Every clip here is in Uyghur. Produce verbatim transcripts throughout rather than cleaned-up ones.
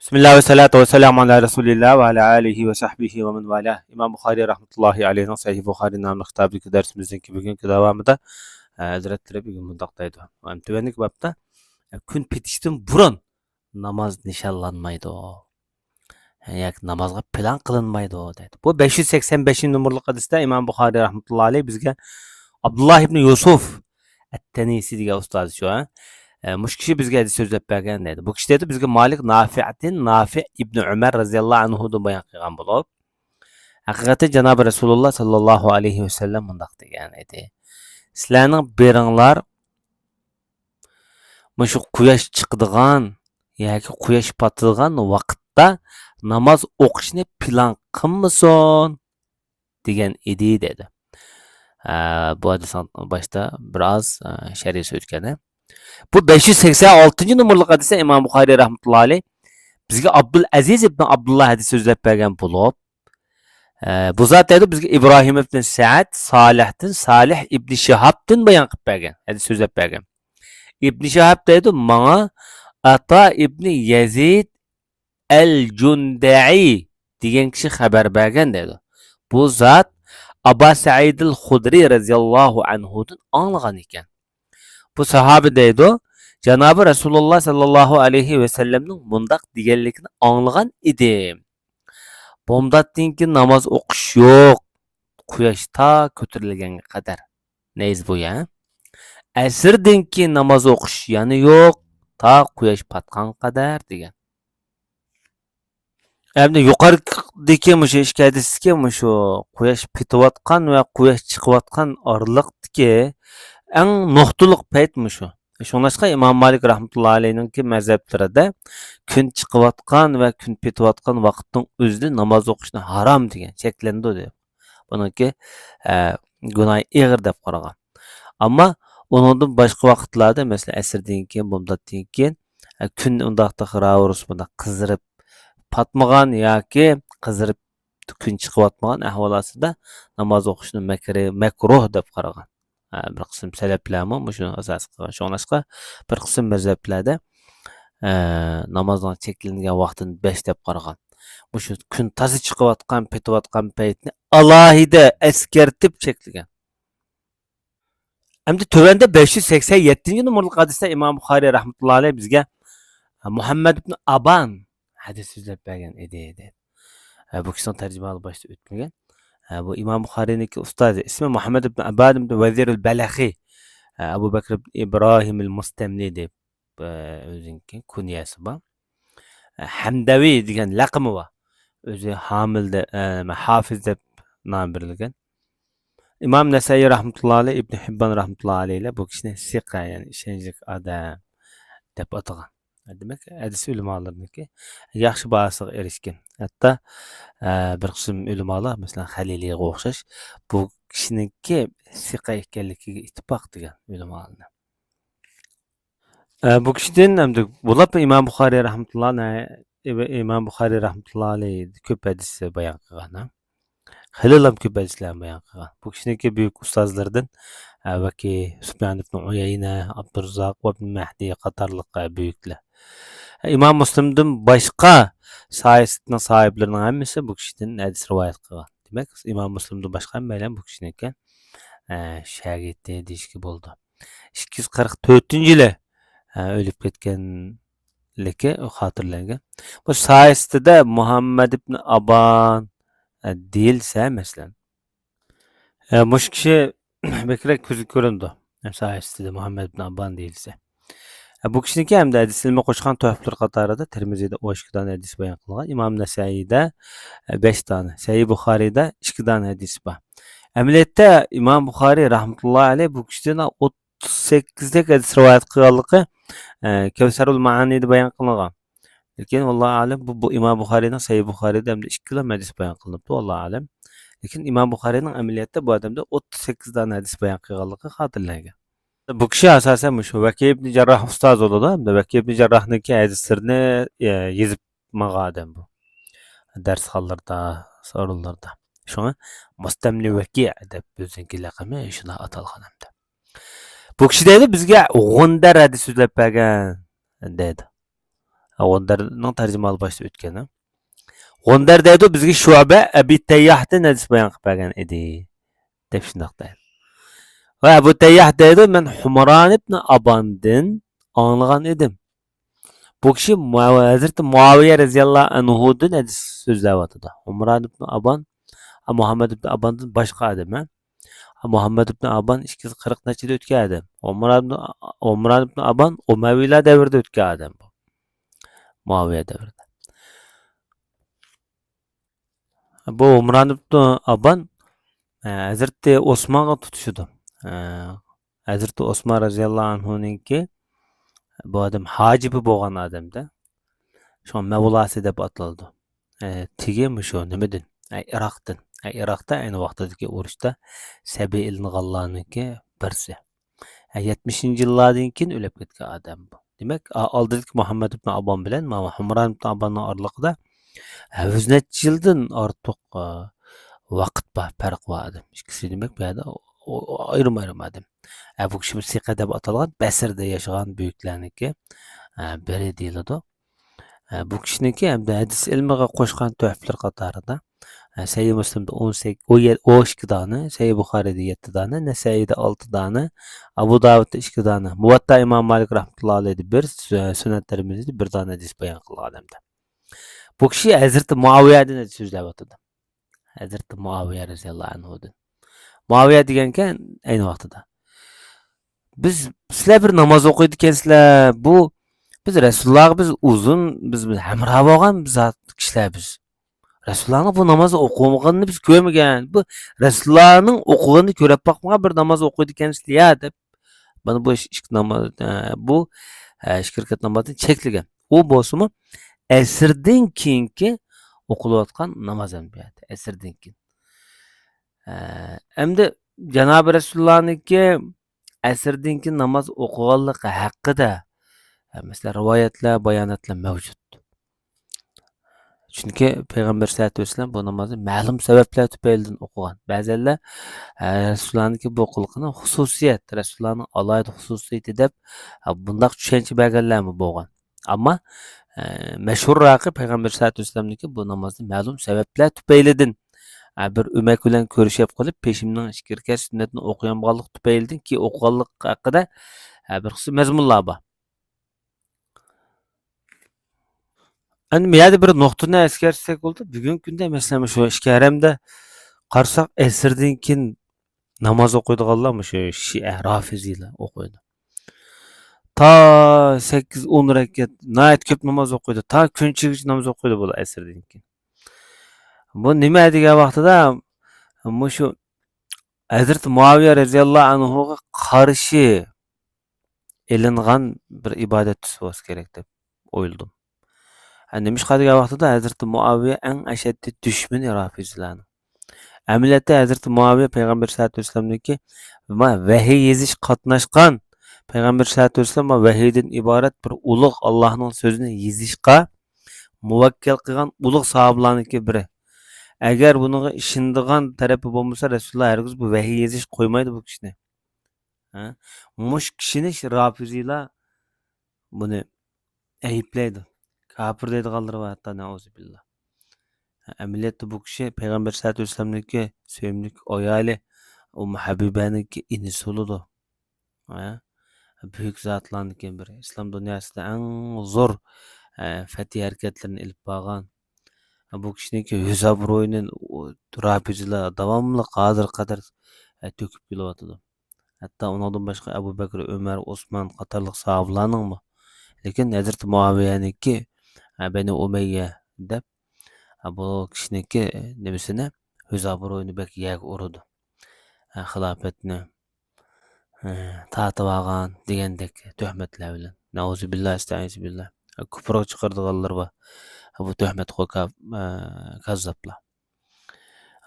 بىسمىللا ۋەسسالاتۇ ۋەسسالامۇ ئالا رەسۇلىللا ۋە ئالا ئالىھى ۋە سەھبىھى ۋە مەن ۋالا. ئىمام بۇخارىي رەھمەتۇللاھى ئەلەيھنىڭ سەھىھ بۇخارىي ناملىق كىتابىدىكى دەرسىمىزنىڭكى بۈگۈنكى داۋامىدا، ئە، ھەزرەتلىرى بۈگۈن مۇنداق دەيدۇ. تۆۋەندىكى بابتا، ئە، كۈن پېتىشتىن بۇرۇن ناماز نىشانلانمايدۇ. ياكى نامازغا پىلان قىلىنمايدۇ دەيدۇ. بۇ بەش يۈز سەكسەن بەشىنچى نومۇرلۇق ھەدىستە ئىمام بۇخارىي رەھمەتۇللا ئەلەيھ بىزگە ئابدۇللا ئىبنى يۇسۇف ئەتتەنىسى دېگەن ئۇستازى شۇ، ھە؟ ئە، مۇشۇ كىشى بىزگە ھەدىس سۆزلەپ بەرگەن دەيدۇ. بۇ كىشى دەيدۇ بىزگە مالىك نافىئدىن، نافىئ ئىبنى ئۆمەر رەزىياللاھۇ ئەنھۇدىن بايان قىلغان بولۇپ، ھەقىقەتەن جانابى رەسۇلۇللا ساللاللاھۇ ئەلەيھى ۋەسەللەم مۇنداق دېگەن ئىدى. سىلەرنىڭ بېرىڭلار مۇشۇ قۇياش چىقىدىغان ياكى قۇياش پاتىدىغان ۋاقىتتا ناماز ئوقۇشنى پىلان قىلمىسۇن دېگەن ئىدى دەيدۇ. ئە، بۇ ھەدىسنىڭ باشتا بىر ئاز، ئە، شەرھى سۆزكەن. بۇ بەش يۈز سەكسەن ئالتىنچى نومۇرلۇق ھەدىستە ئىمام بۇخارىي رەھمەتۇللا ئەلەيھ بىزگە ئابدۇل ئەزىز ئىبن ئابدۇللا ھەدىس سۆزلەپ بەرگەن بولۇپ، ئە، بۇ زات دەيدۇ بىزگە ئىبراھىم ئىبن سەئد سالىھتىن، سالىھ ئىبن شىھابتىن بايان قىلىپ بەرگەن، ھەدىس سۆزلەپ بەرگەن. ئىبن شىھاب دەيدۇ ماڭا ئاتا ئىبن يەزىد ئەل جۇندەئى دېگەن كىشى خەۋەر بەرگەن دەيدۇ. بۇ زات ئابا سەئىدىل خۇدرى رەزىياللاھۇ ئەنھۇدىن ئاڭلىغان ئىكەن. بۇ ساھابە دەيدۇ، جانابى رەسۇلۇللا ساللاللاھۇ ئەلەيھى ۋەسەللەمنىڭ مۇنداق دېگەنلىكىنى ئاڭلىغان ئىدىم. بامداتتىن كېيىن ناماز ئوقۇش يوق، قۇياش تا كۆتۈرۈلگەنگە قەدەر. نەيز بۇ يا. ئەسىردىن كېيىن ناماز ئوقۇش يەنە يوق، تا قۇياش پاتقانغا قەدەر دېگەن. ئەمدى يۇقىرىدىكى مۇشۇ ئىككى ھەدىستىكى مۇشۇ قۇياش پېتىۋاتقان ۋە قۇياش چىقىۋاتقان ئارىلىقتىكى ئەڭ نۇقتىلىق پەيت مۇشۇ. شۇڭلاشقا ئىمام مالىك رەھمەتۇللا ئەلەيھنىڭكى مەزھەپلىرىدە كۈن چىقىۋاتقان ۋە كۈن پېتىۋاتقان ۋاقىتنىڭ ئۆزىدە ناماز ئوقۇشنى ھارام دېگەن، چەكلىنىدۇ دەپ. بۇنىڭكى، ئە، گۇناھى ئېغىر دەپ قارىغان. ئەمما ئۇنىڭدىن باشقا ۋاقىتلاردا، مەسىلەن، ئەسىردىن كېيىن، بامداتتىن كېيىن، ئە، كۈن ئۇنداق تېخى راۋۇرۇس بۇنداق قىزىرىپ پاتمىغان ياكى قىزىرىپ كۈن چىقىۋاتمىغان ئەھۋال ئاستىدا ناماز ئوقۇشنى مەكرى-، مەكرۇھ دەپ قارىغان. ئە، بىر قىسىم سەلەپلەرمۇ مۇشۇنى ئاساس قىلغان. شۇڭلاشقا بىر قىسىم مەزھەپلەردە، ئە، نامازنىڭ چەكلەنگەن ۋاقتىنى بەش دەپ قارىغان. مۇشۇ كۈن تازا چىقىۋاتقان، پېتىۋاتقان پەيتنى ئالاھىدە ئەسكەرتىپ چەكلىگەن. ئەمدى تۆۋەندە بەش يۈز سەكسەن يەتتىنچى نومۇرلۇق ھەدىستە ئىمام بۇخارىي رەھمەتۇللا ئەلەيھ بىزگە، ئە، مۇھەممەد ئىبن ئابان ھەدىس سۆزلەپ بەرگەن ئىدى، دەيدۇ. ئە، بۇ كىشىنىڭ تەرجىمىھالى باشتا ئۆتمىگەن. ئە، بۇ ئىمام بۇخارىينىڭكى ئۇستازى، ئىسمى مۇھەممەد ئىبن ئابان ئىبن ۋەزىر ئەل بەلەخى، ئە، ئەبۇ بەكر ئىبن ئىبراھىم ئەل مۇستەملى دەپ، ئە، ئۆزىنىڭكى كۇنيەسى بار. ئە، ھەمدەۋى دېگەن لەقىمى بار. ئۆزى ھامىل دە-، ئە، ھافىز دەپ نام بېرىلگەن. ئىمام نەسەئىي رەھمەتۇللا ئەلەيھ، ئىبن ھىببان رەھمەتۇللا ئەلەيھلەر بۇ كىشىنى سىقە، يەنى ئىشەنچلىك ئادەم دەپ ئاتىغان. دېمەك، ھەدىس ئۆلىمالىرىنىڭكى ياخشى باھاسىغا ئېرىشكەن. ھەتتا، ئە، بىر قىسىم ئۆلىمالار، مەسىلەن، خەلىلىغا ئوخشاش، بۇ كىشىنىڭكى سىقە ئىكەنلىكىگە ئىتتىپاق دېگەن ئۆلىمالارنى. ئە، بۇ كىشىدىن ئەمدى بولۇپ ئىمام بۇخارىي رەھمەتۇللا، ئىمام بۇخارىي رەھمەتۇللا ئەلەيھ كۆپ ھەدىس بايان قىلغان، ھە. خېلىلا كۆپ ھەدىسلەرنى بايان قىلغان. بۇ كىشىنىڭكى بۈيۈك ئۇستازلىرىدىن، ئە، ۋەكى، سۇپيان ئىبن ئۇيەينە، ئابدۇرزاق ۋە ئىبن مەھدى قاتارلىق، ئە، بۈيۈكلەر. ئىمام مۇسلىمدىن باشقا ساھىستىنىڭ ساھىبلىرىنىڭ ھەممىسى بۇ كىشىدىن ھەدىس رىۋايەت قىلغان. دېمەك، ئىمام مۇسلىمدىن باشقا ھەممەيلەن بۇ كىشىنىڭكى، ئە، شاگىرتى دېيىشكە بولىدۇ. ئىككى يۈز قىرىق تۆتىنچى يىلى، ئە، ئۆلۈپ كەتكەنلىكى خاتىرىلەنگەن. بۇ ساھىستىدە مۇھەممەد ئىبن ئابان، ئە، دېيىلسە، مەسىلەن، ئە، مۇشۇ كىشى بەكرەك كۆزگە كۆرۈنىدۇ. ساھىستىدە مۇھەممەد ئىبن ئابان دېيىلسە. ئە، بۇ كىشىنىڭكى ھەمدە ھەدىس ئىلمى قوشقان تۆھپىلىرى قاتارىدا تىرمىزىدە ئون ئىككى دانە ھەدىس بايان قىلغان، ئىمام نەسەئىيدە، ئە، بەش دانە، سەھىھ بۇخارىيدا ئىككى دانە ھەدىس بار. ئەمەلىيەتتە ئىمام بۇخارىي رەھمەتۇللا ئەلەيھ بۇ كىشىدىن ئوتتۇز سەككىزدەك ھەدىس رىۋايەت قىلغانلىقى، ئە، كەۋسەرۇل مائانىدا بايان قىلىنغان. لېكىن، ۋاللاھۇ ئەلەم، بۇ، بۇ ئىمام بۇخارىينىڭ سەھىھ بۇخارىيدا ھەمدە ئىككىلا ھەدىس بايان قىلىنىپتۇ، ۋاللاھۇ ئەلەم. لېكىن ئىمام بۇخارىينىڭ ئەمەلىيەتتە بۇ ئادەمدە ئوتتۇز سەككىز دانە ھەدىس بايان قىلغانلىقى خاتىرىلەنگەن. بۇ كىشى ئاساسەن مۇشۇ ۋەكىي ئىبنى جەرراھ ئۇستاز بولىدۇ، ھەمدە ۋەكىي ئىبنى جەرراھنىڭكى ھەدىسلىرىنى، ئە، يېزىپ ماڭغان ئادەم بۇ. دەرسخانىلاردا، سورۇنلاردا. شۇڭا مۇستەملى ۋەكىي دەپ ئۆزىنىڭكى لەقىمى شۇنداق ئاتالغان ئەمدى. بۇ كىشى دەيدۇ، بىزگە غۇندەر ھەدىس سۆزلەپ بەرگەن دەيدۇ. غۇندەرنىڭ تەرجىمىھالى باشتا ئۆتكەن. غۇندەر دەيدۇ، بىزگە شۇئبە ئەبى تەيياھتىن ھەدىس بايان قىلىپ بەرگەن ئىدى، دەپ شۇنداق دەيدۇ. ۋە ئەبۇ تەيياھ دەيدۇ، مەن ھۇمران ئىبنى ئاباندىن ئاڭلىغان ئىدىم. بۇ كىشى مۇ-، ھەزرىتى مۇئاۋىيە رەزىياللاھۇ ئەنھۇدىن ھەدىس سۆزلەۋاتىدۇ. ھۇمران ئىبنى ئابان، مۇھەممەد ئىبنى ئاباندىن باشقا ئادەم، ھە؟ مۇھەممەد ئىبنى ئابان ئىككى يۈز قىرىق نەچچىدە ئۆتكەن ئادەم. ھۇمران ئىبنى، ھۇمران ئىبنى ئابان ئۇمەۋىيلار دەۋرىدە ئۆتكەن ئادەم بۇ. مۇئاۋىيە دەۋرىدە. بۇ ھۇمران ئىبنى ئابان، ئە، ھەزرىتى ئوسمانغا تۇتىشىدۇ. ئە، ھەزرىتى ئوسمان رەزىياللاھۇ ئەنھۇنىڭكى بۇ ئادەم ھاجىپى بولغان ئادەمدە. شۇڭا مەۋلاسى دەپ ئاتىلىدۇ. ئە، تېگى مۇشۇ نېمىدىن؟ ئە، ئىراقتىن. ئە، ئىراقتا ئەينى ۋاقتىدىكى ئۇرۇشتا سەبىي ئېلىنغانلارنىڭكى بىرسى. ئە، يەتمىشىنچى يىللاردىن كېيىن ئۆلۈپ كەتكەن ئادەم بۇ. دېمەك، ئا-، ئالدىدىكى مۇھەممەد ئىبنى ئابان بىلەن مانا ھۇمران ئىبنى ئاباننىڭ ئارىلىقىدا، ئە، يۈز نەچچە يىلدىن ئارتۇق، ئە، ۋاقىت بار، پەرق بار ئادەم. ئىككىسى دېمەك، بۇ يەردە ئو-، ئو-، ئايرىم-ئايرىم ئادەم. ئە، بۇ كىشى سىقە دەپ ئاتالغان بەسرىدە ياشىغان بۈيۈكلەرنىڭكى، ئە، بىرى دېيىلىدۇ. ئە، بۇ كىشىنىڭكى ھەمدە ھەدىس ئىلمىغا قوشقان تۆھپىلىرى قاتارىدا، ئە، سەھىھ مۇسلىمدا ئون سەككىز، ئون يەتتە، ئون ئىككى دانە، سەھىھ بۇخارىيدا يەتتە دانە، نەسەئىيدا ئالتە دانە، ئەبۇ داۋۇدتا ئىككى دانە، مۇۋەتتا ئىمام مالىك رەھمەتۇللاھى ئەلەيھىدە بىر، سۈ-، سۈنەن تىرمىزىدە بىر دانە ھەدىس بايان قىلغان ئادەمدە. بۇ كىشى ھەزرىتى مۇئاۋىيەدىن سۆزلەۋاتىدۇ. ھەزرىتى مۇئاۋىيە رەزىياللاھۇ ئەنھۇدىن. مۇئاۋىيە دېگەنكەن ئەينى ۋاقتىدا، بىز، سىلەر بىر ناماز ئوقۇيدىكەنسىلەر، بۇ، بىز رەسۇلۇللاغا بىز ئۇزۇن، بىز، بىز ھەمراھ بولغان بىز زات كىشىلەر بىز. رەسۇلۇللانىڭ بۇ نامازنى ئوقۇمىغىنىنى بىز كۆرمىگەن. بۇ رەسۇلۇللانىڭ ئوقۇغىنىنى كۆرۈپ باقمىغان بىر ناماز ئوقۇيدىكەنسىلەر يا دەپ، مانا بۇ ئىككى ناماز، ئە، بۇ، ئە، ئىككى رەكەت نامازنى چەكلىگەن. ئۇ بولسىمۇ ئەسىردىن كېيىنكى ئوقۇلۇۋاتقان ناماز ئەمدى بۇ يەردە، ئەسىردىن كېيىن. ئە، ئەمدى جانابى رەسۇلۇللانىڭكى ئەسىردىن كېيىن ناماز ئوقۇغانلىقى ھەققىدە، ئە، مەسىلەن، رىۋايەتلەر، باياناتلار مەۋجۇت. چۈنكى پەيغەمبەر سەللەللاھۇ ئەلەيھى ۋەسەللەم بۇ نامازنى مەلۇم سەۋەبلەر تۈپەيلىدىن ئوقۇغان. بەزەنلەر، ئە، رەسۇلۇللانىڭكى بۇ قىلىقىنى خۇسۇسىيەت، رەسۇلۇللانىڭ ئالاھىدە خۇسۇسىيىتى دەپ، ئە، بۇنداق چۈشەنچە بەرگەنلەرمۇ بولغان. ئەمما، ئە، مەشھۇرراقى پەيغەمبەر سەللەللاھۇ ئەلەيھى ۋەسەللەمنىڭكى بۇ نامازنى مەلۇم سەۋەبلەر تۈپەيلىدىن، ئە، بىر ئۆمەك بىلەن كۆرۈشۈپ قېلىپ، پېشىمنىڭ ئىككى رەكەت سۈننەتنى ئوقۇيالمىغانلىق تۈپەيلىدىن كېيىن ئوقۇغانلىق ھەققىدە، ئە، بىر قىسىم مەزمۇنلار بار. ئەمدى بۇ يەردە بىر نۇقتىنى ئەسكەرتسەك بولىدۇ. بۈگۈنكى كۈندە، مەسىلەن، مۇشۇ ئىككى ھەرەمدە قارىساق، ئەسىردىن كېيىن ناماز ئوقۇيدىغانلار مۇشۇ شىئە، رافىزىيلار ئوقۇيدۇ. تا سەككىز، ئون رەكەت، ناھايىتى كۆپ ناماز ئوقۇيدۇ. تا كۈن چىگىچە ناماز ئوقۇيدۇ بۇلار ئەسىردىن كېيىن. بۇ نېمە دېگەن ۋاقتىدا، مۇشۇ ھەزرىتى مۇئاۋىيە رەزىياللاھۇ ئەنھۇغا قارشى ئېلىنغان بىر ئىبادەت تۈسى بولسا كېرەك دەپ ئويلىدىم. ھە، نېمىشقا دېگەن ۋاقتىدا ھەزرىتى مۇئاۋىيە ئەڭ ئەشەددىي دۈشمىنى رافىزىيلارنىڭ. ئەمەلىيەتتە ھەزرىتى مۇئاۋىيە پەيغەمبەر سەللەللاھۇ ئەلەيھى ۋەسەللەمنىڭكى ۋە ۋەھىي يېزىشقا قاتناشقان، پەيغەمبەر سەللەللاھۇ ئەلەيھى ۋەسەللەم ۋەھىيدىن ئىبارەت بىر ئۇلۇغ ئاللاھنىڭ سۆزىنى يېزىشقا مۇۋەككەل قىلغان ئۇلۇغ ساھابىلارنىڭكى بىرى. ئەگەر بۇنىڭغا ئىشىنىدىغان تەرىپى بولمىسا، رەسۇلۇللا ھەرگىز بۇ ۋەھىي يېزىشقا قويمايدۇ بۇ كىشىنى. ھە؟ مۇشۇ كىشىنى شۇ رافىزىيلار بۇنى ئەيىبلەيدۇ. كاپىر دەيدىغانلىرى بار ھەتتا، نەئۇزۇبىللا. ئەمەلىيەتتە بۇ كىشى پەيغەمبەر سەللەللاھۇ ئەلەيھى ۋەسەللەمنىڭكى سۆيۈملۈك ئايالى ئۇممۇ ھەبىبەنىڭكى ئىنىسى بولىدۇ. ھە؟ بۈيۈك زاتلاردىكى بىرى. ئىسلام دۇنياسىدا ئەڭ زور، ئە، فەتھىي ھەرىكەتلىرىنى ئېلىپ بارغان. بۇ كىشىنىڭكى يۈز ئابرۇيىنى ئۇ رافىزىيلار داۋاملىق ھازىرغا قەدەر، ئە، تۆكۈپ كېلىۋاتىدۇ. ھەتتا ئۇنىڭدىن باشقا ئەبۇ بەكرى، ئۆمەر، ئوسمان قاتارلىق ساھابىلارنىڭمۇ. لېكىن ھەزرىتى مۇئاۋىيەنىڭكى، ئە، بەنى ئۇمەييە دەپ، ئە، بۇ كىشىنىڭكى نېمىسىنى، يۈز ئابرۇيىنى بەك يەرگە ئۇرىدۇ. ئە، خىلاپەتنى، ئە، تارتىۋالغان دېگەندەك تۆھمەتلەر بىلەن. نەئۇزۇبىللا، ئەستەئىزۇبىللا. ئە، كۇپۇرغا چىقىرىدىغانلىرى بار. بۇ تۆھمەتخور كا-، ئە، كاززاپلار.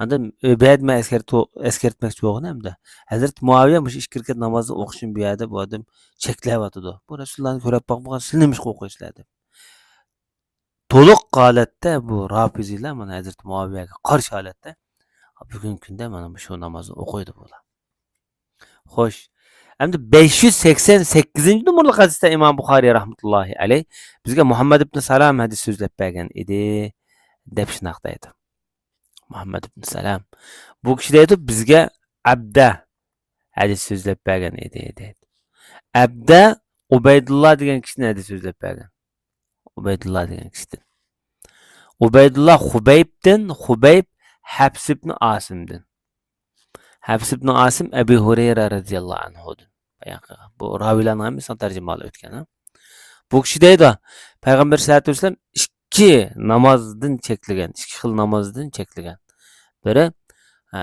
ئاندىن، ئە، بۇ يەردە مەن ئەسكەرتىۋ-، ئەسكەرتمەكچى بولغىنى ھەمدە ھەزرىتى مۇئاۋىيە مۇشۇ ئىككى رەكەت نامازنى ئوقۇشنى بۇ يەردە بۇ ئادەم چەكلەۋاتىدۇ. بۇ رەسۇلۇللانى كۆرۈپ باقمىغان، سىلەر نېمىشقا ئوقۇيسىلەر دەپ. تولۇق ھالەتتە بۇ رافىزىيلار مانا ھەزرىتى مۇئاۋىيەگە قارشى ھالەتتە بۈگۈنكى كۈندە مانا مۇشۇ نامازنى ئوقۇيدۇ بۇلار. خوش، ئەمدى بەش يۈز سەكسەن سەككىزىنچى نومۇرلۇق ھەدىستە ئىمام بۇخارىي رەھمەتۇللاھى ئەلەيھ بىزگە مۇھەممەد ئىبن سالام ھەدىس سۆزلەپ بەرگەن ئىدى، دەپ شۇنداق دەيدۇ. مۇھەممەد ئىبن سالام. بۇ كىشى دەيدۇ، بىزگە ئەبدە ھەدىس سۆزلەپ بەرگەن ئىدى، دەيدۇ. ئەبدە ئۇبەيدۇللا دېگەن كىشىدىن ھەدىس سۆزلەپ بەرگەن. ئۇبەيدۇللا دېگەن كىشىدىن. ئۇبەيدۇللا خۇبەيبتىن، خۇبەيب ھەفس ئىبن ئاسىمدىن. ھەفس ئىبن ئاسىم ئەبى ھۇرەيرە رەزىياللاھۇ ئەنھۇدىن. باياقى بۇ راۋىيلارنىڭ ھەممىسىنىڭ تەرجىمىھالى ئۆتكەن، ھە؟ بۇ كىشى دەيدۇ، پەيغەمبەر سەللەللاھۇ ئەلەيھى ۋەسەللەم ئىككى نامازدىن چەكلىگەن، ئىككى خىل نامازدىن چەكلىگەن. بىرى، ئە،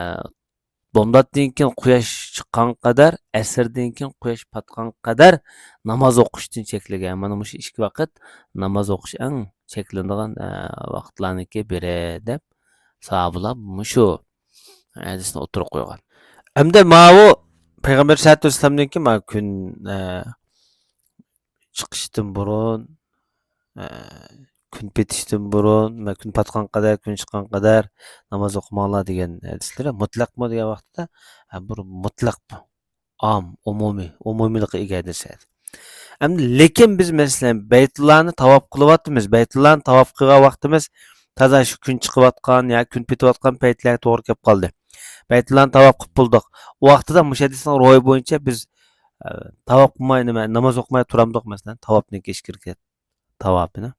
بامداتتىن كېيىن قۇياش چىققان قەدەر، ئەسىردىن كېيىن قۇياش پاتقان قەدەر ناماز ئوقۇشتىن چەكلىگەن. مانا مۇشۇ ئىككى ۋاقىت ناماز ئوقۇش ئەڭ چەكلىنىدىغان، ئە، ۋاقىتلارنىڭكى بىرى، دەپ ساھابىلار مۇشۇ ھەدىسنى ئوتتۇرىغا قويغان. ئەمدى ماۋۇ پەيغەمبەر سەللەللاھۇ ئەلەيھى ۋەسەللەمدىن كېيىن مانا كۈن، ئە، چىقىشتىن بۇرۇن، ئە، كۈن پېتىشتىن بۇرۇن، مانا كۈن پاتقان قەدەر، كۈن چىققان قەدەر ناماز ئوقۇماڭلار دېگەن ھەدىسلىرى مۇتلەقمۇ دېگەن ۋاقتىدا، ئە، بىر مۇتلەق بۇ. ئام، ئومۇمىي، ئومۇمىيلىققا ئىگە ھەدىس. ئەمدى لېكىن بىز، مەسىلەن، بەيتۇللانى تاۋاپ قىلىۋاتىمىز. بەيتۇللانى تاۋاپ قىلغان ۋاقتىمىز تازا شۇ كۈن چىقىۋاتقان يا كۈن پېتىۋاتقان پەيتلەرگە توغرا كېلىپ قالدى. بەيتۇللانى تاۋاپ قىلىپ بولدۇق. ئۇ ۋاقتىدا مۇشۇ ھەدىسنىڭ روھى بويىچە بىز، ئە، تاۋاپ قىلماي، نېمە، ناماز ئوقۇماي تۇرامدۇق، مەسىلەن، تاۋاپنىڭ ئىككى رەكەت تاۋاپىنى؟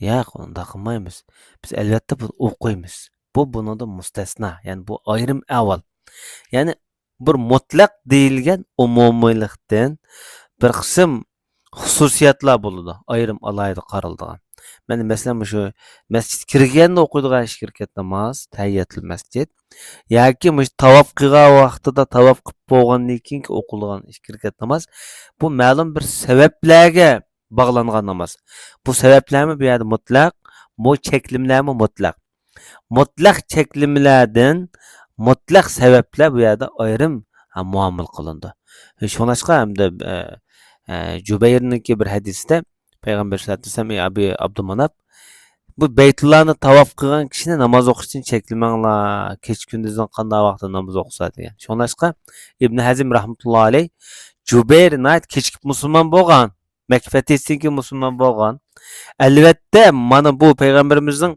ياق، ئۇنداق قىلمايمىز. بىز ئەلۋەتتە بۇنى ئوقۇيمىز. بۇ بۇنىڭدىن مۇستەسنا، يەنى بۇ ئايرىم ئەھۋال. يەنى بىر مۇتلەق دېيىلگەن ئومۇمىيلىقتىن بىر قىسىم خۇسۇسىيەتلەر بولىدۇ، ئايرىم ئالاھىدە قارىلىدىغان. مانا مەسىلەن، مۇشۇ مەسچىتكە كىرگەندە ئوقۇيدىغان ئىككى رەكەت ناماز، تەھىيەتۇل مەسچىت ياكى مۇشۇ تاۋاپ قىلغان ۋاقتىدا، تاۋاپ قىلىپ بولغاندىن كېيىن ئوقۇلىدىغان ئىككى رەكەت ناماز، بۇ مەلۇم بىر سەۋەبلەرگە باغلانغان ناماز. بۇ سەۋەبلەرمۇ بۇ يەردە مۇتلەق، بۇ چەكلىمىلەرمۇ مۇتلەق. مۇتلەق چەكلىمىلەردىن مۇتلەق سەۋەبلەر بۇ يەردە ئايرىم، ھە، مۇئامىلە قىلىنىدۇ. شۇڭلاشقا ھەمدە، ئە، ئە، جۇبەيرنىڭكى بىر ھەدىسىدە پەيغەمبەر سەللەللاھۇ ئەلەيھى ۋەسەللەم، ئەي ئەبى ئابدۇماناپ، بۇ بەيتۇللانى تاۋاپ قىلغان كىشىنى ناماز ئوقۇشتىن چەكلىمەڭلار، كېچە كۈندۈزنىڭ قانداق ۋاقتىدا ناماز ئوقۇسا، دېگەن. شۇڭلاشقا ئىبن ھەزم رەھمەتۇللاھى ئەلەيھ، جۇبەير ناھايىتى كېچىكىپ مۇسۇلمان بولغان. مەككە پەتھىسىدىن كېيىن مۇسۇلمان بولغان. ئەلۋەتتە، مانا بۇ پەيغەمبىرىمىزنىڭ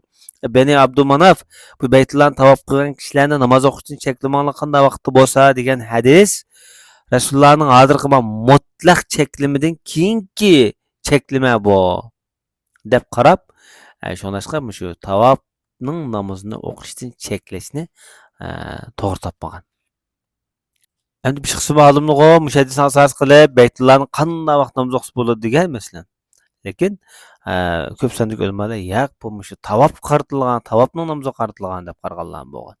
بەنى ئابدۇماناف بۇ بەيتۇللانى تاۋاپ قىلغان كىشىلەرنى ناماز ئوقۇشتىن چەكلىمەڭلار قانداق ۋاقىتتا بولسا دېگەن ھەدىس رەسۇلۇللانىڭ ھازىرقى مۇتلەق چەكلىمىدىن كېيىنكى چەكلىمە بۇ، دەپ قاراپ، ئە، شۇڭلاشقا مۇشۇ تاۋاپنىڭ نامىزىنى ئوقۇشتىن چەكلەشنى، ئە، توغرا تاپمىغان. ئەمدى بىر قىسىم ئالىملىرىغۇ مۇشۇ ھەدىسنى ئاساس قىلىپ، بەيتۇللانى قانداق ۋاقىت ناماز ئوقۇسا بولىدۇ دېگەن، مەسىلەن. لېكىن، ئە، كۆپ ساندىكى ئۆلىمالار، ياق، بۇ مۇشۇ تاۋاپقا قارىتىلغان، تاۋاپنىڭ نامىزىغا قارىتىلغان دەپ قارىغانلار بولغان.